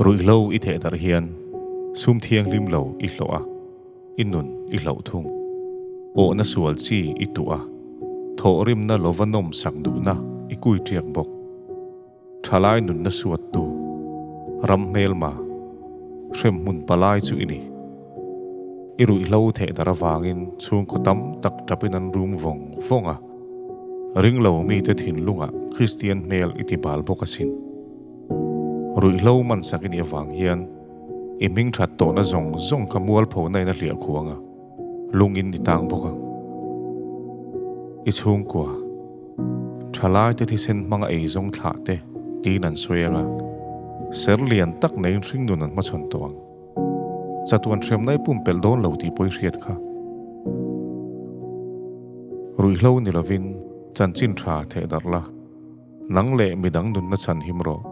Ruihhlo i theh darh hian sum thianghlim lo i hlawh a, i nun i hlauh thung. Awhna sual chi i tuh a, thawhrimna lova nawmsak duhna i kui ṭiak bawk. Thalai nunna suattu, ram hmelma, hremhmun palai chu i ni. I ruihhlo theh darh avangin chhungkaw tam tak tapin an rum vawng vawng a, ringlo mite thinlungah Kristian hmel i ti bal bawk asin. Ruihhlo mansak i nih avang hian i hming that tawhna zawng zawng kha mualphona in a hliah khuang a, lungin i tang bawk ang. I chhungkua. Thalaite thisen hmanga eizawng thlah te tiin an sawi ang a, ser lian tak neiin hringnun an hmachhawn tawh ang. Chatuan hriamna i pumpelh dawn lo tih pawh i hriat kha. Ruihhlo ni lovin chanchin tha theh darh la, nang leh midang nunna chhan him rawh.